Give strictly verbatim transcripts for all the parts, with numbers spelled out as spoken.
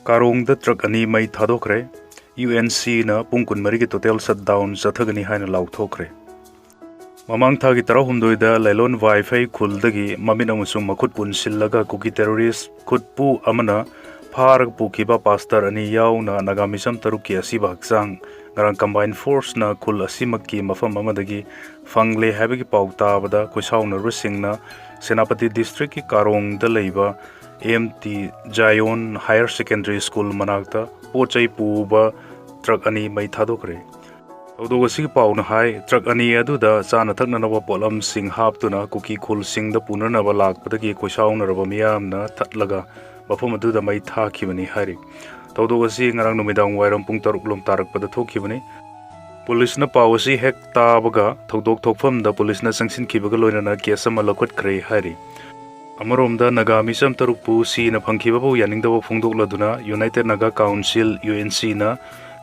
ꯀꯥꯔꯣꯡꯗ truck ꯑꯅꯤ ꯃꯩ ꯊꯥꯗꯣꯛꯈ꯭ꯔꯦ꯫ U N ꯁꯤꯅ ꯄꯨꯡ ꯀꯨꯟꯃꯔꯤꯒꯤ total shutdown ꯆꯠꯊꯒꯅꯤ ꯍꯥꯏꯅ ꯂꯥꯎꯊꯣꯛꯈ꯭ꯔꯦ꯫ ꯃꯃꯥꯡ ꯊꯥꯒꯤ ꯇꯔꯥꯍꯨꯝꯗꯣꯏꯗ ꯂꯩꯂꯣꯟ ꯋꯥꯏꯐꯩ ꯈꯨꯜꯗꯒꯤ ꯃꯃꯤꯠ ꯑꯃꯁꯨꯡ ꯃꯈꯨꯠ ꯄꯨꯟꯁꯤꯜꯂꯒ ꯀꯨꯀꯤ terrorist ꯈꯨꯠꯄꯨ ꯑꯃꯅ ꯐꯥꯔꯒ ꯄꯨꯈꯤꯕ ꯄꯥꯁꯇꯔ ꯑꯅꯤ ꯌꯥꯎꯅ ꯅꯥꯒꯥ ꯃꯤꯆꯝ ꯇꯔꯨꯛꯀꯤ ꯑꯁꯤꯕ ꯍꯛꯆꯥꯡ ꯉꯔꯥꯡ combined forceꯅ ꯈꯨꯜ ꯑꯁꯤꯃꯛꯀꯤ ꯃꯐꯝ ꯑꯃꯗꯒꯤ ꯐꯪꯂꯦ ꯍꯥꯏꯕꯒꯤ ꯄꯥꯎ ꯇꯥꯕꯗ ꯈꯣꯏꯁꯥꯎꯅꯔꯕꯁꯤꯡꯅ ꯁꯦꯅꯥꯄꯇꯤ districtꯀꯤ ꯀꯥꯔꯣꯡꯗ ꯂꯩꯕ M T Zion higher secondary school ꯃꯅꯥꯛꯇ ꯄꯣꯠ ꯆꯩ ꯄꯨꯕ ꯇ꯭ꯔꯛ ꯑꯅꯤ ꯃꯩ ꯊꯥꯗꯣꯛꯈ꯭ꯔꯦ꯫ ꯊꯧꯗꯣꯛ ꯑꯁꯤꯒꯤ ꯄꯥꯎꯅ ꯍꯥꯏ, ꯇ꯭ꯔꯛ ꯑꯅꯤ ꯑꯗꯨꯗ ꯆꯥꯅ ꯊꯛꯅꯅꯕ ꯄꯣꯠꯂꯝꯁꯤꯡ ꯍꯥꯞꯇꯨꯅ ꯀꯨꯀꯤ ꯈꯨꯜꯁꯤꯡꯗ ꯄꯨꯅꯅꯕ ꯂꯥꯛꯄꯗꯒꯤ ꯈꯣꯏꯁꯥꯎꯅꯔꯕ ꯃꯤꯌꯥꯝꯅ ꯊꯠꯂꯒ ꯃꯐꯝ ꯑꯗꯨꯗ ꯃꯩ ꯊꯥꯈꯤꯕꯅꯤ ꯍꯥꯏꯔꯤ꯫ ꯊꯧꯗꯣꯛ ꯑꯁꯤ ꯉꯔꯥꯡ ꯅꯨꯃꯤꯗꯥꯡ ꯋꯥꯏꯔꯝ ꯄꯨꯡ ꯇꯔꯨꯛ ꯂꯣꯝ ꯇꯥꯔꯛꯄꯗ ꯊꯣꯛꯈꯤꯕꯅꯤ꯫ ꯄꯨꯂꯤꯁꯅ ꯄꯥꯎ ꯑꯁꯤ ꯍꯦꯛ ꯇꯥꯕꯒ ꯊꯧꯗꯣꯛ ꯊꯣꯛꯐꯝꯗ ꯄꯨꯂꯤꯁꯅ ꯆꯪꯁꯤꯟꯈꯤꯕꯒ ꯂꯣꯏꯅꯅ case ꯑꯃ ꯂꯧꯈꯠꯈ꯭ꯔꯦ ꯍꯥꯏꯔꯤ꯫ ꯑꯃꯔꯣꯝꯗ ꯅꯥꯒꯥ ꯃꯤꯆꯝ ꯇꯔꯨꯛꯄꯨ ꯁꯤꯅ ꯐꯪꯈꯤꯕꯕꯨ ꯌꯥꯅꯤꯡꯗꯕ ꯐꯣꯡꯗꯣꯛꯂꯗꯨꯅ United Naga Council, U N ꯁꯤꯅ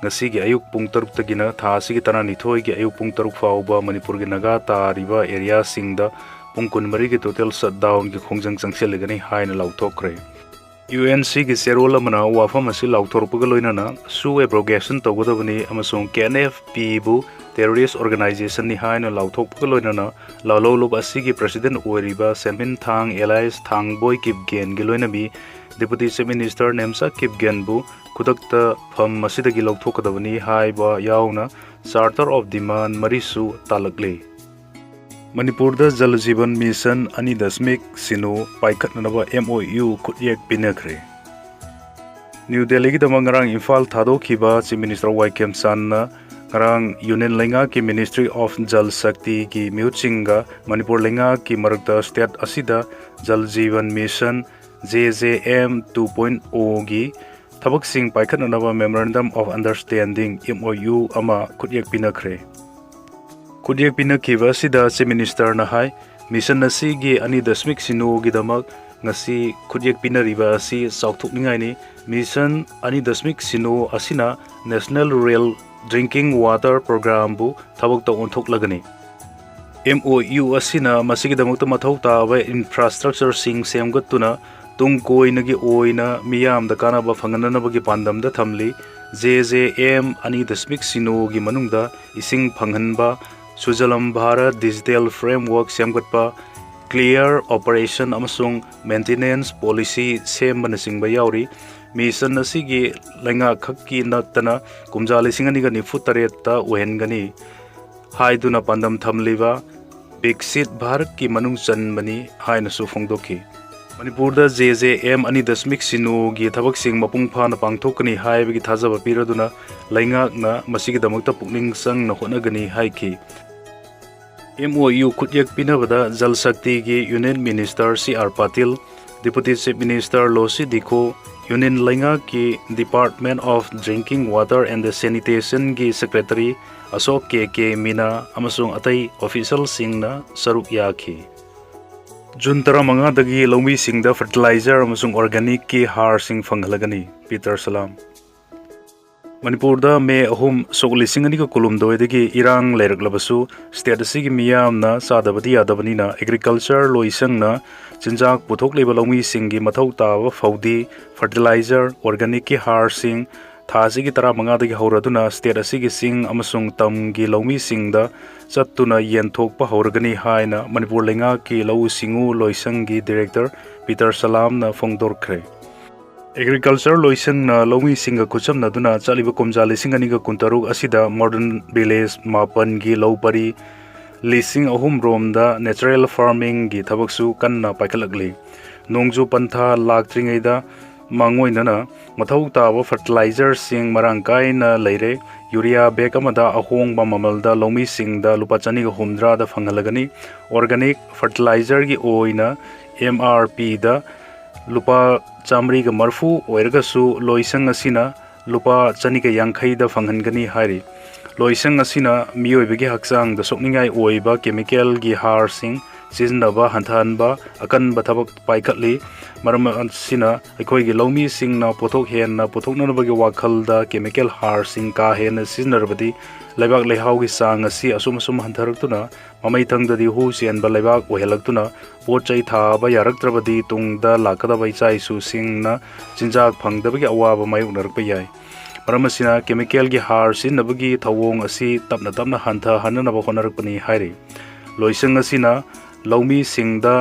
ꯉꯁꯤꯒꯤ ꯑꯌꯨꯛ ꯄꯨꯡ ꯇꯔꯨꯛꯇꯒꯤꯅ ꯊꯥ ꯑꯁꯤꯒꯤ ꯇꯔꯥꯅꯤꯊꯣꯏꯒꯤ ꯑꯌꯨꯛ ꯄꯨꯡ ꯇꯔꯨꯛ ꯐꯥꯎꯕ ꯃꯅꯤꯄꯨꯔꯒꯤ ꯅꯥꯒꯥ ꯇꯥꯔꯤꯕ areaꯁꯤꯡꯗ ꯄꯨꯡ ꯀꯨꯟꯃꯔꯤꯒꯤ total shutdownꯒꯤ ꯈꯣꯡꯖꯪ ꯆꯪꯁꯤꯜꯂꯒꯅꯤ ꯍꯥꯏꯅ ꯂꯥꯎꯊꯣꯛꯈ꯭ꯔꯦ꯫ ꯌꯨ ꯑꯦꯟ ꯁꯤꯒꯤ ꯆꯦꯔꯣꯜ ꯑꯃꯅ ꯋꯥꯐꯝ ꯑꯁꯤ ꯂꯥꯎꯊꯣꯔꯛꯄꯒ ꯂꯣꯏꯅꯅ ꯁꯨ abrogation ꯇꯧꯒꯗꯕꯅꯤ ꯑꯃꯁꯨꯡ ꯀꯦ ꯑꯦꯟ ꯑꯦꯐ ꯄꯤꯕꯨ terrorist organizationꯅꯤ ꯍꯥꯏꯅ ꯂꯥꯎꯊꯣꯛꯄꯒ ꯂꯣꯏꯅꯅ ꯂꯥꯂꯣꯂꯨꯞ ꯑꯁꯤꯒꯤ president ꯑꯣꯏꯔꯤꯕ ꯁꯦꯟꯃꯤꯟ ꯊꯥꯡ alias ꯊꯥꯡꯕꯣꯏ ꯀꯤꯞꯒꯦꯟꯒꯤ ꯂꯣꯏꯅꯕꯤ Deputy Chief Minister ꯅꯦꯝꯆꯥ ꯀꯤꯞꯒꯦꯟꯕꯨ ꯈꯨꯗꯛꯇ ꯐꯝ ꯑꯁꯤꯗꯒꯤ ꯂꯧꯊꯣꯛꯀꯗꯕꯅꯤ ꯍꯥꯏꯕ ꯌꯥꯎꯅ Charter of Demand ꯃꯔꯤꯁꯨ ꯇꯥꯜꯂꯛꯂꯤ꯫ ꯃꯅꯤꯄꯨꯔꯗ ꯖꯜ ꯖꯤꯕꯟ ꯃꯤꯁꯟ ꯑꯅꯤ ꯗꯁꯃꯤꯛ ꯁꯤꯅꯣ ꯄꯥꯏꯈꯠꯅꯅꯕ ꯑꯦꯝ ꯑꯣ ꯌꯨ ꯈꯨꯠꯌꯦꯛ ꯄꯤꯅꯈ꯭ꯔꯦ꯫ ꯅ꯭ꯌꯨ ꯗꯦꯜꯂꯤꯒꯤꯗꯃꯛ ꯉꯔꯥꯡ ꯏꯝꯐꯥꯜ ꯊꯥꯗꯣꯛꯈꯤꯕ Chief Minister ꯋꯥꯏ ꯈꯦꯝꯆꯥꯟꯅ ꯉꯔꯥꯡ Union ꯂꯩꯉꯥꯛꯀꯤ Ministry of Jal Shaktiꯒꯤ ꯃꯤꯍꯨꯠꯁꯤꯡꯒ ꯃꯅꯤꯄꯨꯔ ꯂꯩꯉꯥꯛꯀꯤ ꯃꯔꯛꯇ state ꯑꯁꯤꯗ Jal Jeevan mission, J J M two point O ꯒꯤ ꯊꯕꯛꯁꯤꯡ ꯄꯥꯏꯈꯠꯅꯅꯕ Memorandum of Understanding, M O U, ꯑꯃ ꯈꯨꯠꯌꯦꯛ ꯄꯤꯅꯈ꯭ꯔꯦ꯫ ꯈꯨꯠꯌꯦꯛ ꯄꯤꯅꯈꯤꯕ ꯑꯁꯤꯗ Chief Ministerꯅ ꯍꯥꯏ, ꯃꯤꯁꯟ ꯑꯁꯤꯒꯤ ꯑꯅꯤ ꯗꯁꯃꯤꯛ ꯁꯤꯅꯣꯒꯤꯗꯃꯛ ꯉꯁꯤ ꯈꯨꯠꯌꯦꯛ ꯄꯤꯅꯔꯤꯕ ꯑꯁꯤ ꯆꯥꯎꯊꯣꯛꯅꯤꯡꯉꯥꯏꯅꯤ꯫ ꯃꯤꯁꯟ ꯑꯅꯤ ꯗꯁꯃꯤꯛ ꯁꯤꯅꯣ ꯑꯁꯤꯅ National Rural Drinking Water Programꯕꯨ ꯊꯕꯛꯇ ꯑꯣꯟꯊꯣꯛꯂꯒꯅꯤ꯫ M O U ꯑꯁꯤꯅ ꯃꯁꯤꯒꯤꯗꯃꯛꯇ ꯃꯊꯧ ꯇꯥꯕ infrastructureꯁꯤꯡ ꯁꯦꯝꯒꯠꯇꯨꯅ ꯇꯨꯡ ꯀꯣꯏꯅꯒꯤ ꯑꯣꯏꯅ ꯃꯤꯌꯥꯝꯗ ꯀꯥꯟꯅꯕ ꯐꯪꯍꯟꯅꯕꯒꯤ ꯄꯥꯟꯗꯝꯗ ꯊꯝꯂꯤ꯫ ꯖꯦ ꯖꯦ ꯑꯦꯝ ꯑꯅꯤ ꯗꯁꯃꯤꯛ ꯁꯤꯅꯣꯒꯤ ꯃꯅꯨꯡꯗ ꯏꯁꯤꯡ ꯐꯪꯍꯟꯕ, ꯁꯨꯖꯂꯝ ꯚꯥꯔꯠ ꯗꯤꯖꯤꯇꯦꯜ ꯐ꯭ꯔꯦꯝꯋꯥꯔꯛ ꯁꯦꯝꯒꯠꯄ, ꯀ꯭ꯂꯤꯌꯥꯔ ꯑꯣꯄꯔꯦꯁꯟ ꯑꯃꯁꯨꯡ ꯃꯦꯟꯇꯦꯅꯦꯟꯁ ꯄꯣꯂꯤꯁꯤ ꯁꯦꯝꯕꯅꯆꯤꯡꯕ ꯌꯥꯎꯔꯤ꯫ ꯃꯤꯁꯟ ꯑꯁꯤꯒꯤ ꯂꯩꯉꯥꯛ ꯈꯛꯀꯤ ꯅꯠꯇꯅ ꯀꯨꯝꯖꯥ ꯂꯤꯁꯤꯡ ꯑꯅꯤꯒ ꯅꯤꯐꯨ ꯇꯔꯦꯠꯇ ꯑꯣꯏꯍꯟꯒꯅꯤ ꯍꯥꯏꯗꯨꯅ ꯄꯥꯟꯗꯝ ꯊꯝꯂꯤꯕ ꯕꯤꯛꯁꯤꯠ ꯚꯥꯔꯠꯀꯤ ꯃꯅꯨꯡ ꯆꯟꯕꯅꯤ ꯍꯥꯏꯅꯁꯨ ꯐꯣꯡꯗꯣꯛꯈꯤ꯫ ꯃꯅꯤꯄꯨꯔꯗ ꯖꯦ ꯖꯦ ꯑꯦꯝ ꯑꯅꯤ ꯗꯁꯃꯤꯛ ꯁꯤꯅꯣꯒꯤ ꯊꯕꯛꯁꯤꯡ ꯃꯄꯨꯡ ꯐꯥꯅ ꯄꯥꯡꯊꯣꯛꯀꯅꯤ ꯍꯥꯏꯕꯒꯤ ꯊꯥꯖꯕ ꯄꯤꯔꯗꯨꯅ ꯂꯩꯉꯥꯛꯅ ꯃꯁꯤꯒꯤꯗꯃꯛꯇ ꯄꯨꯛꯅꯤꯡ ꯆꯪꯅ ꯍꯣꯠꯅꯒꯅꯤ ꯍꯥꯏꯈꯤ꯫ ꯑꯦꯝ ꯑꯣ ꯌꯨ ꯈꯨꯠꯌꯦꯛ ꯄꯤꯅꯕꯗ ꯖꯜ ꯁꯛꯇꯤꯒꯤ union minister C R Patil, deputy chief minister Losii Dikho, union ꯂꯩꯉꯥꯛꯀꯤ department of drinking water and the ꯁꯦꯅꯤꯇꯦꯁꯟꯒꯤ secretary Ashok K K Meena ꯑꯃꯁꯨꯡ ꯑꯇꯩ ꯑꯣꯐꯤꯁꯤꯌꯦꯜꯁꯤꯡꯅ ꯁꯔꯨꯛ ꯌꯥꯈꯤ꯫ ꯖꯨꯟ ꯇꯔꯥꯃꯉꯥꯗꯒꯤ ꯂꯧꯃꯤꯁꯤꯡꯗ ꯐꯔꯇꯤꯂꯥꯏꯖꯔ ꯑꯃꯁꯨꯡ ꯑꯣꯔꯒꯥꯅꯤꯛꯀꯤ ꯍꯥꯔꯁꯤꯡ ꯐꯪꯍꯜꯂꯒꯅꯤ꯫ ꯄꯤꯇꯔ ꯁꯂꯥꯝ꯫ ꯃꯅꯤꯄꯨꯔꯗ ꯃꯦ ꯑꯍꯨꯝ, ꯁꯣꯛ ꯂꯤꯁꯤꯡ ꯑꯅꯤꯒ ꯀꯨꯟꯍꯨꯝꯗꯣꯏꯗꯒꯤ ꯏꯔꯥꯡ ꯂꯩꯔꯛꯂꯕꯁꯨ, ꯁ꯭ꯇꯦꯠ ꯑꯁꯤꯒꯤ ꯃꯤꯌꯥꯝꯅ ꯆꯥꯗꯕꯗꯤ ꯌꯥꯗꯕꯅꯤꯅ ꯑꯦꯒ꯭ꯔꯤꯀꯜꯆꯔ ꯂꯣꯏꯁꯪꯅ ꯆꯤꯟꯖꯥꯛ ꯄꯨꯊꯣꯛꯂꯤꯕ ꯂꯧꯃꯤꯁꯤꯡꯒꯤ ꯃꯊꯧ ꯇꯥꯕ ꯐꯧꯗꯤ, ꯐꯔꯇꯤꯂꯥꯏꯖꯔ, ꯑꯣꯔꯒꯥꯅꯤꯛꯀꯤ ꯍꯥꯔꯁꯤꯡ ꯊꯥ ꯑꯁꯤꯒꯤ ꯇꯔꯥꯃꯉꯥꯗꯒꯤ ꯍꯧꯔꯗꯨꯅ ꯁ꯭ꯇꯦꯠ ꯑꯁꯤꯒꯤ ꯆꯤꯡ ꯑꯃꯁꯨꯡ ꯇꯝꯒꯤ ꯂꯧꯃꯤꯁꯤꯡꯗ ꯆꯠꯇꯨꯅ ꯌꯦꯟꯊꯣꯛꯄ ꯍꯧꯔꯒꯅꯤ ꯍꯥꯏꯅ ꯃꯅꯤꯄꯨꯔ ꯂꯩꯉꯥꯛꯀꯤ ꯂꯧꯎ ꯁꯤꯡꯎ ꯂꯣꯏꯁꯪꯒꯤ ꯗꯤꯔꯦꯛꯇꯔ ꯄꯤꯇꯔ ꯁꯂꯥꯝꯅ ꯐꯣꯡꯗꯣꯛꯈ꯭ꯔꯦ꯫ ꯑꯦꯒ꯭ꯔꯤꯀꯜꯆꯔ ꯂꯣꯏꯁꯪꯅ ꯂꯧꯃꯤꯁꯤꯡꯒ ꯈꯨꯠꯁꯝꯅꯗꯨꯅ ꯆꯠꯂꯤꯕ ꯀꯨꯝꯖꯥ ꯂꯤꯁꯤꯡ ꯑꯅꯤꯒ ꯀꯨꯟꯇꯔꯨꯛ ꯑꯁꯤꯗ ꯃꯣꯗꯔꯟ ꯚꯤꯂꯦꯖ ꯃꯥꯄꯟꯒꯤ ꯂꯧ ꯄꯔꯤ ꯂꯤꯁꯤꯡ ꯑꯍꯨꯝ ꯔꯣꯝꯗ ꯅꯦꯆꯔꯦꯜ ꯐꯥꯔꯃꯤꯡꯒꯤ ꯊꯕꯛꯁꯨ ꯀꯟꯅ ꯄꯥꯏꯈꯠꯂꯛꯂꯤ꯫ ꯅꯣꯡꯖꯨ ꯄꯟꯊꯥ ꯂꯥꯛꯇ꯭ꯔꯤꯉꯩꯗ ꯃꯥꯡꯑꯣꯏꯅꯅ ꯃꯊꯧ ꯇꯥꯕ ꯐꯔꯇꯤꯂꯥꯏꯖꯔꯁꯤꯡ ꯃꯔꯥꯡ ꯀꯥꯏꯅ ꯂꯩꯔꯦ꯫ ꯌꯨꯔꯤꯌꯥ ꯕꯦꯒ ꯑꯃꯗ ꯑꯍꯣꯡꯕ ꯃꯃꯜꯗ ꯂꯧꯃꯤꯁꯤꯡꯗ ꯂꯨꯄꯥ ꯆꯅꯤꯒ ꯍꯨꯝꯗ꯭ꯔꯥꯗ ꯐꯪꯍꯜꯂꯒꯅꯤ꯫ ꯑꯣꯔꯒꯥꯅꯤꯛ ꯐꯔꯇꯤꯂꯥꯏꯖꯔꯒꯤ ꯑꯣꯏꯅ ꯑꯦꯝ ꯑꯥꯔ ꯄꯤꯗ ꯂꯨꯄꯥ ꯆꯥꯃꯔꯤꯒ ꯃꯔꯤꯐꯨ ꯑꯣꯏꯔꯒꯁꯨ ꯂꯣꯏꯁꯪ ꯑꯁꯤꯅ ꯂꯨꯄꯥ ꯆꯅꯤꯒ ꯌꯥꯡꯈꯩꯗ ꯐꯪꯍꯟꯒꯅꯤ ꯍꯥꯏꯔꯤ꯫ ꯂꯣꯏꯁꯪ ꯑꯁꯤꯅ ꯃꯤꯑꯣꯏꯕꯒꯤ ꯍꯛꯆꯥꯡꯗ ꯁꯣꯛꯅꯤꯡꯉꯥꯏ ꯑꯣꯏꯕ ꯀꯦꯃꯤꯀꯦꯜꯒꯤ ꯍꯥꯔꯁꯤꯡ ꯁꯤꯖꯤꯟꯅꯕ ꯍꯟꯊꯍꯟꯕ ꯑꯀꯟꯕ ꯊꯕꯛ ꯄꯥꯏꯈꯠꯂꯤ꯫ ꯃꯔꯝ ꯑꯁꯤꯅ ꯑꯩꯈꯣꯏꯒꯤ ꯂꯧꯃꯤꯁꯤꯡꯅ ꯄꯣꯠꯊꯣꯛ ꯍꯦꯟꯅ ꯄꯨꯊꯣꯛꯅꯅꯕꯒꯤ ꯋꯥꯈꯜꯗ chemical ꯍꯥꯔꯁꯤꯡ ꯀꯥ ꯍꯦꯟꯅ ꯁꯤꯖꯤꯟꯅꯔꯕꯗꯤ ꯂꯩꯕꯥꯛ ꯂꯩꯍꯥꯎꯒꯤ ꯆꯥꯡ ꯑꯁꯤ ꯑꯁꯨꯝ ꯑꯁꯨꯝ ꯍꯟꯊꯔꯛꯇꯨꯅ ꯃꯃꯩꯊꯪꯗꯗꯤ ꯍꯨ ꯆꯦꯟꯕ ꯂꯩꯕꯥꯛ ꯑꯣꯏꯍꯜꯂꯛꯇꯨꯅ ꯄꯣꯠ ꯆꯩ ꯊꯥꯕ ꯌꯥꯔꯛꯇ꯭ꯔꯕꯗꯤ ꯇꯨꯡꯗ ꯂꯥꯛꯀꯗꯕ ꯏꯆꯥ ꯏꯁꯨꯁꯤꯡꯅ ꯆꯤꯟꯖꯥꯛ ꯐꯪꯗꯕꯒꯤ ꯑꯋꯥꯕ ꯃꯥꯌꯣꯛꯅꯔꯛꯄ ꯌꯥꯏ꯫ ꯃꯔꯝ ꯑꯁꯤꯅ chemicalꯒꯤ ꯍꯥꯔ ꯁꯤꯖꯤꯟꯅꯕꯒꯤ ꯊꯧꯑꯣꯡ ꯑꯁꯤ ꯇꯞꯅ ꯇꯞꯅ ꯍꯟꯊꯍꯟꯅꯅꯕ ꯍꯣꯠꯅꯔꯛꯄꯅꯤ ꯍꯥꯏꯔꯤ꯫ ꯂꯣꯏꯁꯪ ꯑꯁꯤꯅ ꯂꯧꯃꯤꯁꯤꯡꯗ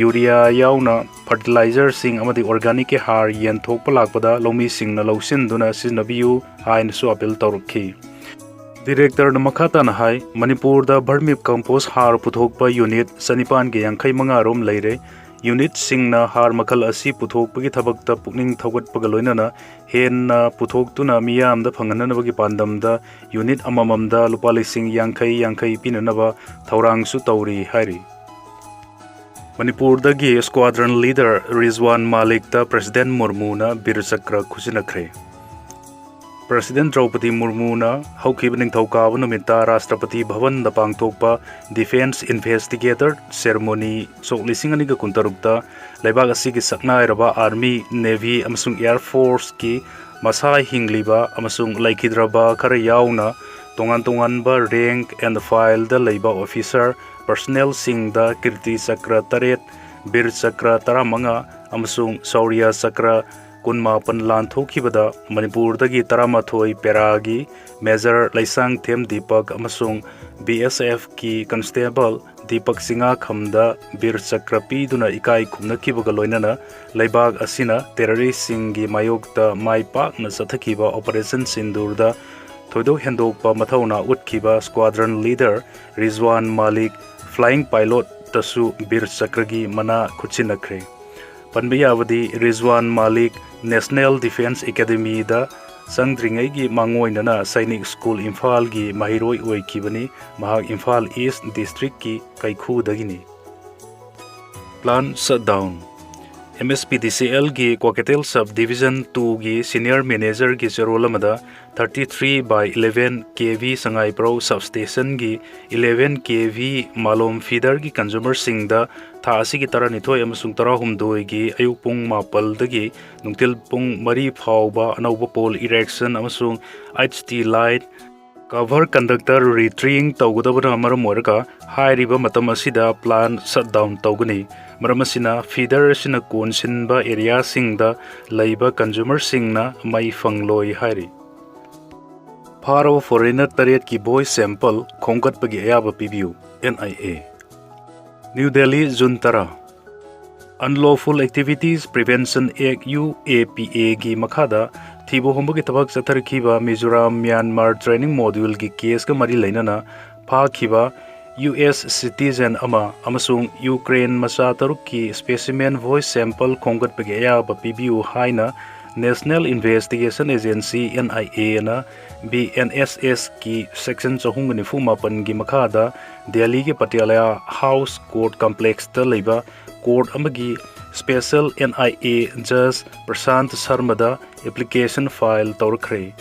ꯌꯨꯔꯤꯌꯥ ꯌꯥꯎꯅ fertilizerꯁꯤꯡ ꯑꯃꯗꯤ organicꯀꯤ ꯍꯥꯔ ꯌꯦꯟꯊꯣꯛꯄ ꯂꯥꯛꯄꯗ ꯂꯧꯃꯤꯁꯤꯡꯅ ꯂꯧꯁꯤꯟꯗꯨꯅ ꯁꯤꯖꯤꯟꯅꯕꯤꯌꯨ ꯍꯥꯏꯅꯁꯨ ꯑꯥꯄꯤꯜ ꯇꯧꯔꯛꯈꯤ꯫ ꯗꯤꯔꯦꯛꯇꯔꯅ ꯃꯈꯥ ꯇꯥꯅ ꯍꯥꯏ, ꯃꯅꯤꯄꯨꯔꯗ vermicompost ꯍꯥꯔ ꯄꯨꯊꯣꯛꯄ ꯌꯨꯅꯤꯠ ꯆꯅꯤꯄꯥꯟꯒ ꯌꯥꯡꯈꯩ ꯃꯉꯥ ꯔꯣꯝ ꯂꯩꯔꯦ꯫ ꯌꯨꯅꯤꯠꯁꯤꯡꯅ ꯍꯥꯔ ꯃꯈꯜ ꯑꯁꯤ ꯄꯨꯊꯣꯛꯄꯒꯤ ꯊꯕꯛꯇ ꯄꯨꯛꯅꯤꯡ ꯊꯧꯒꯠꯄꯒ ꯂꯣꯏꯅꯅ ꯍꯦꯟꯅ ꯄꯨꯊꯣꯛꯇꯨꯅ ꯃꯤꯌꯥꯝꯗ ꯐꯪꯍꯟꯅꯅꯕꯒꯤ ꯄꯥꯟꯗꯝꯗ ꯌꯨꯅꯤꯠ ꯑꯃꯃꯝꯗ ꯂꯨꯄꯥ ꯂꯤꯁꯤꯡ ꯌꯥꯡꯈꯩ ꯌꯥꯡꯈꯩ ꯄꯤꯅꯅꯕ ꯊꯧꯔꯥꯡꯁꯨ ꯇꯧꯔꯤ ꯍꯥꯏꯔꯤ꯫ ꯃꯅꯤꯄꯨꯔꯗꯒꯤ squadron leader ꯔꯤꯖꯋꯥꯟ ꯃꯥꯂꯤꯛꯇ President ꯃꯨꯔꯃꯨꯅ ꯕꯤꯔ ꯆꯀ꯭ꯔ ꯈꯨꯠꯁꯤꯟꯅꯈ꯭ꯔꯦ꯫ President ꯗ꯭ꯔꯧꯄꯗꯤ ꯃꯨꯔꯃꯨꯅ ꯍꯧꯈꯤꯕ ꯅꯤꯡꯊꯧꯀꯥꯕ ꯅꯨꯃꯤꯠꯇ ꯔꯥꯁꯇ꯭ꯔꯄꯇꯤ ꯚꯕꯟꯗ ꯄꯥꯡꯊꯣꯛꯄ Defence Investigator Ceremony ꯁꯣꯛ ꯂꯤꯁꯤꯡ ꯑꯅꯤꯒ ꯀꯨꯟꯇꯔꯨꯛꯇ ꯂꯩꯕꯥꯛ ꯑꯁꯤꯒꯤ ꯁꯛꯅꯥꯏꯔꯕ Army, Navy ꯑꯃꯁꯨꯡ Air Forceꯀꯤ ꯃꯁꯥ ꯍꯤꯡꯂꯤꯕ ꯑꯃꯁꯨꯡ ꯂꯩꯈꯤꯗ꯭ꯔꯕ ꯈꯔ ꯌꯥꯎꯅ ꯇꯣꯉꯥꯟ ꯇꯣꯉꯥꯟꯕ rank and fileꯗ ꯂꯩꯕ officer, personnelꯁꯤꯡꯗ ꯀꯤꯔꯇꯤ ꯆꯀ꯭ꯔ ꯇꯔꯦꯠ, ꯕꯤꯔ ꯆꯀ꯭ꯔ ꯇꯔꯥꯃꯉꯥ ꯑꯃꯁꯨꯡ ꯁꯧꯔꯤꯌꯥ ꯆꯀ꯭ꯔ ꯀꯨꯟꯃꯥꯄꯟ ꯂꯥꯟꯊꯣꯛꯈꯤꯕꯗ ꯃꯅꯤꯄꯨꯔꯗꯒꯤ ꯇꯔꯥꯃꯥꯊꯣꯏ paraꯒꯤ Major ꯂꯩꯁꯥꯡꯊꯦꯝ ꯗꯤꯄꯛ ꯑꯃꯁꯨꯡ BSFꯀꯤ Constable ꯗꯤꯄꯛ ꯆꯤꯉꯥꯈꯝꯗ ꯕꯤꯔ ꯆꯀ꯭ꯔ ꯄꯤꯗꯨꯅ ꯏꯀꯥꯏ ꯈꯨꯝꯅꯈꯤꯕꯒ ꯂꯣꯏꯅꯅ ꯂꯩꯕꯥꯛ ꯑꯁꯤꯅ terroristꯁꯤꯡꯒꯤ ꯃꯥꯌꯣꯛꯇ ꯃꯥꯏ ꯄꯥꯛꯅ ꯆꯠꯊꯈꯤꯕ Operation ꯁꯤꯟꯗꯨꯔꯗ ꯊꯣꯏꯗꯣꯛ ꯍꯦꯟꯗꯣꯛꯄ ꯃꯊꯧꯅꯥ ꯎꯠꯈꯤꯕ squadron leader ꯔꯤꯖꯋꯥꯟ ꯃꯥꯂꯤꯛ, flying pilotꯇꯁꯨ ꯕꯤꯔ ꯆꯀ꯭ꯔꯒꯤ ꯃꯅꯥ ꯈꯨꯠꯁꯤꯟꯅꯈ꯭ꯔꯦ꯫ ꯄꯟꯕ ꯌꯥꯕꯗꯤ ꯔꯤꯖꯋꯥꯟ ꯃꯥꯂꯤꯛ National Defence Academyꯗ ꯆꯪꯗ꯭ꯔꯤꯉꯩꯒꯤ ꯃꯥꯡꯑꯣꯏꯅꯅ ꯁꯩꯅꯤꯛ ꯁ꯭ꯀꯨꯜ ꯏꯝꯐꯥꯜꯒꯤ ꯃꯍꯩꯔꯣꯏ ꯑꯣꯏꯈꯤꯕꯅꯤ꯫ ꯃꯍꯥꯛ ꯏꯝꯐꯥꯜ East Districtꯀꯤ ꯀꯩꯈꯨꯗꯒꯤꯅꯤ꯫ Plant shutdown꯫ M S P D C ꯑꯦꯜꯒꯤ ꯀ꯭ꯋꯥꯀꯩꯊꯦꯜ Sub Division twoꯒꯤ Senior Managerꯒꯤ ꯆꯦꯔꯣꯜ ꯑꯃꯗ thirty three by eleven K V ꯁꯉꯥꯏꯄ꯭ꯔꯧ Substationꯒꯤ eleven K V ꯃꯥꯂꯣꯝ feederꯒꯤ consumerꯁꯤꯡꯗ ꯊꯥ ꯑꯁꯤꯒꯤ ꯇꯔꯥꯅꯤꯊꯣꯏ ꯑꯃꯁꯨꯡ ꯇꯔꯥꯍꯨꯝꯗꯣꯏꯒꯤ ꯑꯌꯨꯛ ꯄꯨꯡ ꯃꯥꯄꯜꯗꯒꯤ ꯅꯨꯡꯊꯤꯜ ꯄꯨꯡ ꯃꯔꯤ ꯐꯥꯎꯕ ꯑꯅꯧꯕ pole erection ꯑꯃꯁꯨꯡ H T line cover conductor retreeing ꯇꯧꯒꯗꯕꯅ ꯃꯔꯝ ꯑꯣꯏꯔꯒ ꯍꯥꯏꯔꯤꯕ ꯃꯇꯝ ꯑꯁꯤꯗ plant shutdown ꯇꯧꯒꯅꯤ꯫ ꯃꯔꯝ ꯑꯁꯤꯅ feeder ꯑꯁꯤꯅ ꯀꯣꯟꯁꯤꯟꯕ areaꯁꯤꯡꯗ ꯂꯩꯕ consumerꯁꯤꯡꯅ ꯃꯩ ꯐꯪꯂꯣꯏ ꯍꯥꯏꯔꯤ꯫ ꯐꯥꯔꯕ foreigner ꯇꯔꯦꯠꯀꯤ voice sample ꯈꯣꯝꯒꯠꯄꯒꯤ ꯑꯌꯥꯕ ꯄꯤꯕꯤꯌꯨ, N I A꯫ New Delhi, June ꯇꯔꯥ꯫ Unlawful Activities Prevention Act, U A P Aꯒꯤ ꯃꯈꯥꯗ ꯊꯤꯕ ꯍꯨꯝꯕꯒꯤ ꯊꯕꯛ ꯆꯠꯊꯔꯛꯈꯤꯕ ꯃꯤꯖꯣꯔꯥꯝ ꯃ꯭ꯌꯥꯟꯃꯥꯔ training moduleꯒꯤ caseꯀ ꯃꯔꯤ ꯂꯩꯅꯅ ꯐꯥꯈꯤꯕ U S citizen ꯑꯃ ꯑꯃꯁꯨꯡ ꯌꯨꯀ꯭ꯔꯦꯟ ꯃꯆꯥ ꯇꯔꯨꯛꯀꯤ specimen voice sample ꯈꯣꯝꯒꯠꯄꯒꯤ ꯑꯌꯥꯕ ꯄꯤꯕꯤꯌꯨ ꯍꯥꯏꯅ National Investigation Agency, N I Aꯅ B N S Sꯀꯤ section ꯆꯍꯨꯝꯒ ꯅꯤꯐꯨ ꯃꯥꯄꯟꯒꯤ ꯃꯈꯥꯗ ꯗꯦꯜꯂꯤꯒꯤ ꯄꯇꯤꯌꯥꯂꯥ ꯍꯥꯎꯁ ꯀꯣꯔꯠ ꯀꯝꯄ꯭ꯂꯦꯛꯁꯇ ꯂꯩꯕ ꯀꯣꯔꯠ ꯑꯃꯒꯤ special N I A judge ꯄ꯭ꯔꯁꯥꯟꯠ ꯁꯔꯃꯗ application file ꯇꯧꯔꯛꯈ꯭ꯔꯦ꯫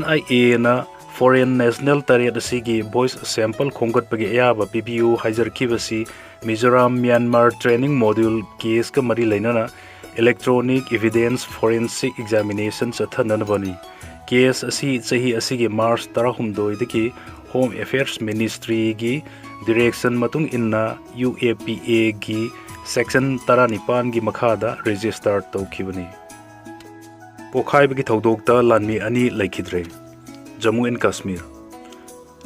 N I Aꯅ foreign national ꯇꯔꯦꯠ ꯑꯁꯤꯒꯤ voice sample ꯈꯣꯝꯒꯠꯄꯒꯤ ꯑꯌꯥꯕ ꯄꯤꯕꯤꯌꯨ ꯍꯥꯏꯖꯔꯛꯈꯤꯕꯁꯤ ꯃꯤꯖꯣꯔꯥꯝ ꯃ꯭ꯌꯥꯟꯃꯥꯔ training module caseꯀ ꯃꯔꯤ ꯂꯩꯅꯅ electronic evidence forensic examination ꯆꯠꯊꯅꯅꯕꯅꯤ꯫ Case ꯑꯁꯤ ꯆꯍꯤ ꯑꯁꯤꯒꯤ ꯃꯥꯔꯆ ꯇꯔꯥꯍꯨꯝꯗꯣꯏꯗꯒꯤ Home Affairs Ministryꯒꯤ direction ꯃꯇꯨꯡ ꯏꯟꯅ U A P Aꯒꯤ section ꯇꯔꯥꯅꯤꯄꯥꯟꯒꯤ ꯃꯈꯥꯗ register ꯇꯧꯈꯤꯕꯅꯤ꯫ ꯄꯣꯈꯥꯏꯕꯒꯤ ꯊꯧꯗꯣꯛꯇ ꯂꯥꯟꯃꯤ ꯑꯅꯤ ꯂꯩꯈꯤꯗ꯭ꯔꯦ꯫ ꯖꯝꯃꯨ ꯑꯦꯟ ꯀꯥꯁꯃꯤꯔ꯫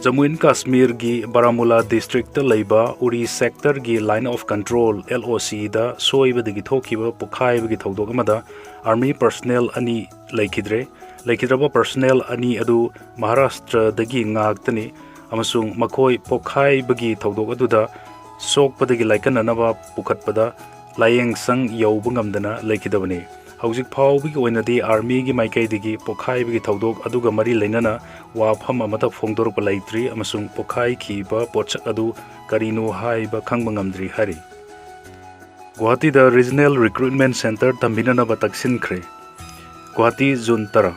ꯖꯝꯃꯨ ꯑꯦꯟ ꯀꯥꯁꯃꯤꯔꯒꯤ ꯕꯥꯔꯥꯃꯨꯂꯥ districtꯇ ꯂꯩꯕ ꯎꯔꯤ sectorꯒꯤ Line of Control, L O Cꯗ ꯁꯣꯏꯕꯗꯒꯤ ꯊꯣꯛꯈꯤꯕ ꯄꯣꯈꯥꯏꯕꯒꯤ ꯊꯧꯗꯣꯛ ꯑꯃꯗ army personnel ꯑꯅꯤ ꯂꯩꯈꯤꯗ꯭ꯔꯦ꯫ ꯂꯩꯈꯤꯗ꯭ꯔꯕ personnel ꯑꯅꯤ ꯑꯗꯨ ꯃꯍꯥꯔꯥꯁꯇ꯭ꯔꯗꯒꯤ ꯉꯥꯛꯇꯅꯤ ꯑꯃꯁꯨꯡ ꯃꯈꯣꯏ ꯄꯣꯈꯥꯏꯕꯒꯤ ꯊꯧꯗꯣꯛ ꯑꯗꯨꯗ ꯁꯣꯛꯄꯗꯒꯤ ꯂꯥꯏꯀꯠꯅꯅꯕ ꯄꯨꯈꯠꯄꯗ ꯂꯥꯌꯦꯡꯁꯪ ꯌꯧꯕ ꯉꯝꯗꯅ ꯂꯩꯈꯤꯗꯕꯅꯤ꯫ ꯍꯧꯖꯤꯛ ꯐꯥꯎꯕꯒꯤ ꯑꯣꯏꯅꯗꯤ armyꯒꯤ ꯃꯥꯏꯀꯩꯗꯒꯤ ꯄꯣꯈꯥꯏꯕꯒꯤ ꯊꯧꯗꯣꯛ ꯑꯗꯨꯒ ꯃꯔꯤ ꯂꯩꯅꯅ ꯋꯥꯐꯝ ꯑꯃꯠꯇ ꯐꯣꯡꯗꯣꯔꯛꯄ ꯂꯩꯇ꯭ꯔꯤ ꯑꯃꯁꯨꯡ ꯄꯣꯈꯥꯏꯈꯤꯕ ꯄꯣꯠꯁꯛ ꯑꯗꯨ ꯀꯔꯤꯅꯣ ꯍꯥꯏꯕ ꯈꯪꯕ ꯉꯝꯗ꯭ꯔꯤ ꯍꯥꯏꯔꯤ꯫ ꯒꯨꯋꯥꯍꯥꯇꯤꯗ Regional Recruitment Centre ꯇꯝꯕꯤꯅꯅꯕ ꯇꯛꯁꯤꯟꯈ꯭ꯔꯦ꯫ ꯒꯨꯋꯥꯍꯥꯇꯤ, ꯖꯨꯟ ꯇꯔꯥ꯫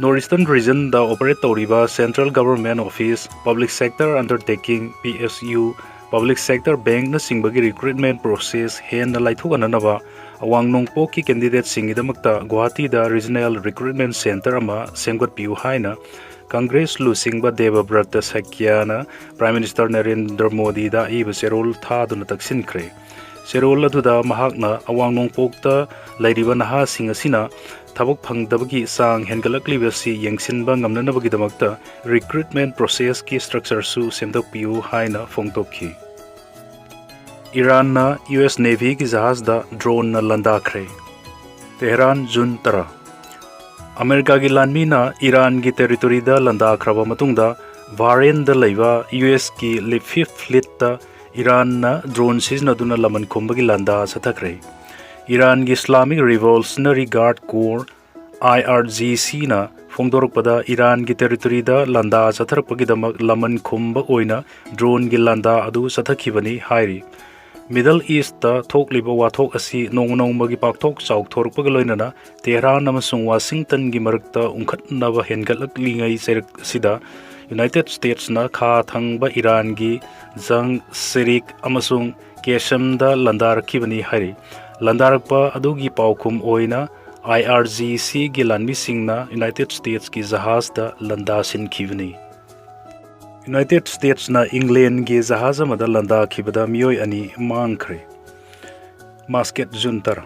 North Eastern Regionꯗ operate ꯇꯧꯔꯤꯕ Central Government Office, Public Sector Undertaking, P S U, Public Sector Bankꯅꯆꯤꯡꯕꯒꯤ recruitment process ꯍꯦꯟꯅ ꯂꯥꯏꯊꯣꯛꯍꯟꯅꯅꯕ ꯑꯋꯥꯡ ꯅꯣꯡꯄꯣꯛꯀꯤ candidateꯁꯤꯡꯒꯤꯗꯃꯛꯇ ꯒꯨꯋꯥꯍꯥꯇꯤꯗ Regional Recruitment Centre ꯑꯃ ꯁꯦꯝꯒꯠꯄꯤꯌꯨ ꯍꯥꯏꯅ Congress ꯂꯨꯆꯤꯡꯕ ꯗꯦꯕꯕ꯭ꯔꯇ ꯁꯥꯀ꯭ꯌꯥꯅ Prime Minister ꯅꯔꯦꯟꯗ꯭ꯔ ꯃꯣꯗꯤꯗ ꯑꯏꯕ ꯆꯦꯔꯣꯜ ꯊꯥꯗꯨꯅ ꯇꯛꯁꯤꯟꯈ꯭ꯔꯦ꯫ ꯆꯦꯔꯣꯜ ꯑꯗꯨꯗ ꯃꯍꯥꯛꯅ ꯑꯋꯥꯡ ꯅꯣꯡꯄꯣꯛꯇ ꯂꯩꯔꯤꯕ ꯅꯍꯥꯁꯤꯡ ꯑꯁꯤꯅ ꯊꯕꯛ ꯐꯪꯗꯕꯒꯤ ꯆꯥꯡ ꯍꯦꯟꯒꯠꯂꯛꯂꯤꯕꯁꯤ ꯌꯦꯡꯁꯤꯟꯕ ꯉꯝꯅꯅꯕꯒꯤꯗꯃꯛꯇ recruitment processꯀꯤ structureꯁꯨ ꯁꯦꯝꯗꯣꯛꯄꯤꯌꯨ ꯍꯥꯏꯅ ꯐꯣꯡꯗꯣꯛꯈꯤ꯫ ꯏꯔꯥꯟꯅ U S Navyꯒꯤ ꯖꯍꯥꯖꯗ droneꯅ ꯂꯥꯟꯗꯥꯈ꯭ꯔꯦ꯫ ꯇꯦꯍꯔꯥꯟ, ꯖꯨꯟ ꯇꯔꯥ꯫ ꯑꯃꯦꯔꯤꯀꯥꯒꯤ ꯂꯥꯟꯃꯤꯅ ꯏꯔꯥꯟꯒꯤ territoryꯗ ꯂꯥꯟꯗꯥꯈ꯭ꯔꯕ ꯃꯇꯨꯡꯗ, ꯕꯍꯔꯦꯟꯗ ꯂꯩꯕ U Sꯀꯤ Fifth Fleetꯇ ꯏꯔꯥꯟꯅ drone ꯁꯤꯖꯤꯟꯅꯗꯨꯅ ꯂꯃꯟ ꯈꯨꯝꯕꯒꯤ ꯂꯥꯟꯗꯥ ꯆꯠꯊꯈ꯭ꯔꯦ꯫ ꯏꯔꯥꯟꯒꯤ Islamic Revolutionary Guard Corps, I R G Cꯅ ꯐꯣꯡꯗꯣꯔꯛꯄꯗ, ꯏꯔꯥꯟꯒꯤ territoryꯗ ꯂꯥꯟꯗꯥ ꯆꯠꯊꯔꯛꯄꯒꯤꯗꯃꯛ ꯂꯃꯟ ꯈꯨꯝꯕ ꯑꯣꯏꯅ droneꯒꯤ ꯂꯥꯟꯗꯥ ꯑꯗꯨ ꯆꯠꯊꯈꯤꯕꯅꯤ ꯍꯥꯏꯔꯤ꯫ Middle Eastꯇ ꯊꯣꯛꯂꯤꯕ ꯋꯥꯊꯣꯛ ꯑꯁꯤ ꯅꯣꯡꯃ ꯅꯣꯡꯃꯒꯤ ꯄꯥꯛꯊꯣꯛ ꯆꯥꯎꯊꯣꯔꯛꯄꯒ ꯂꯣꯏꯅꯅ ꯇꯦꯍꯔꯥꯟ ꯑꯃꯁꯨꯡ ꯋꯥꯁꯤꯡꯇꯟꯒꯤ ꯃꯔꯛꯇ ꯎꯪꯈꯠꯅꯕ ꯍꯦꯟꯒꯠꯂꯛꯂꯤꯉꯩ ꯆꯩꯔꯛ ꯑꯁꯤꯗ United Statesꯅ ꯈꯥ ꯊꯪꯕ ꯏꯔꯥꯟꯒꯤ ꯖꯪ ꯁꯤꯔꯤꯛ ꯑꯃꯁꯨꯡ ꯀꯦꯁꯝꯗ ꯂꯥꯟꯗꯥꯔꯛꯈꯤꯕꯅꯤ ꯍꯥꯏꯔꯤ꯫ ꯂꯥꯟꯗꯥꯔꯛꯄ ꯑꯗꯨꯒꯤ ꯄꯥꯎꯈꯨꯝ ꯑꯣꯏꯅ I R G Cꯒꯤ ꯂꯥꯟꯃꯤꯁꯤꯡꯅ United Statesꯀꯤ ꯖꯍꯥꯖꯗ ꯂꯥꯟꯗꯥꯁꯤꯟꯈꯤꯕꯅꯤ꯫ United Statesꯅ Englandꯒꯤ ꯖꯍꯥꯖ ꯑꯃꯗ ꯂꯥꯟꯗꯥꯈꯤꯕꯗ ꯃꯤꯑꯣꯏ ꯑꯅꯤ ꯃꯥꯡꯈ꯭ꯔꯦ꯫ Muscat, ꯖꯨꯟ ꯇꯔꯥ꯫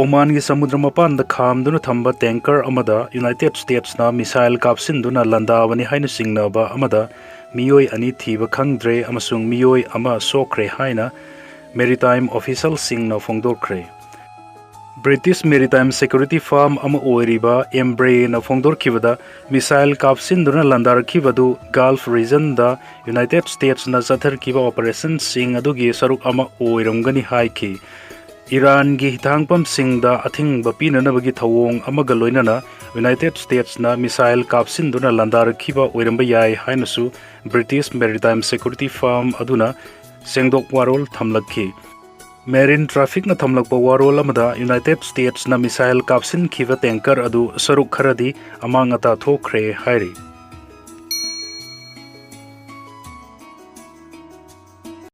ꯑꯣꯃꯥꯟꯒꯤ ꯁꯃꯨꯗ꯭ꯔ ꯃꯄꯥꯟꯗ ꯈꯥꯝꯗꯨꯅ ꯊꯝꯕ tanker ꯑꯃꯗ United Statesꯅ missile ꯀꯥꯞꯁꯤꯟꯗꯨꯅ ꯂꯥꯟꯗꯥꯕꯅꯤ ꯍꯥꯏꯅ ꯆꯤꯡꯅꯕ ꯑꯃꯗ ꯃꯤꯑꯣꯏ ꯑꯅꯤ ꯊꯤꯕ ꯈꯪꯗ꯭ꯔꯦ ꯑꯃꯁꯨꯡ ꯃꯤꯑꯣꯏ ꯑꯃ ꯁꯣꯛꯈ꯭ꯔꯦ ꯍꯥꯏꯅ maritime officialꯁꯤꯡꯅ ꯐꯣꯡꯗꯣꯛꯈ꯭ꯔꯦ꯫ British maritime security firm ꯑꯃ ꯑꯣꯏꯔꯤꯕ Embraerꯅ ꯐꯣꯡꯗꯣꯔꯛꯈꯤꯕꯗ, missile ꯀꯥꯞꯁꯤꯟꯗꯨꯅ ꯂꯥꯟꯗꯥꯔꯛꯈꯤꯕꯗꯨ Gulf regionꯗ United Statesꯅ ꯆꯠꯊꯔꯛꯈꯤꯕ operationꯁꯤꯡ ꯑꯗꯨꯒꯤ ꯁꯔꯨꯛ ꯑꯃ ꯑꯣꯏꯔꯝꯒꯅꯤ ꯍꯥꯏꯈꯤ꯫ ꯏꯔꯥꯟꯒꯤ ꯍꯤꯊꯥꯡꯐꯝꯁꯤꯡꯗ ꯑꯊꯤꯡꯕ ꯄꯤꯅꯅꯕꯒꯤ ꯊꯧꯑꯣꯡ ꯑꯃꯒ ꯂꯣꯏꯅꯅ United Statesꯅ missile ꯀꯥꯞꯁꯤꯟꯗꯨꯅ ꯂꯥꯟꯗꯥꯔꯛꯈꯤꯕ ꯑꯣꯏꯔꯝꯕ ꯌꯥꯏ ꯍꯥꯏꯅꯁꯨ British maritime security firm ꯑꯗꯨꯅ ꯁꯦꯡꯗꯣꯛ ꯋꯥꯔꯣꯜ ꯊꯝꯂꯛꯈꯤ꯫ ꯃꯦꯔꯤꯟ ꯇ꯭ꯔꯥꯐꯤꯛꯅ ꯊꯝꯂꯛꯄ ꯋꯥꯔꯣꯜ ꯑꯃꯗ ꯌꯨꯅꯥꯏꯇꯦꯗ ꯁ꯭ꯇꯦꯠꯁꯅ ꯃꯤꯁꯥꯏꯜ ꯀꯥꯞꯁꯤꯟꯈꯤꯕ ꯇꯦꯡꯀꯔ ꯑꯗꯨ ꯁꯔꯨꯛ ꯈꯔꯗꯤ ꯑꯃꯥꯡ ꯑꯇꯥ ꯊꯣꯛꯈ꯭ꯔꯦ ꯍꯥꯏꯔꯤ꯫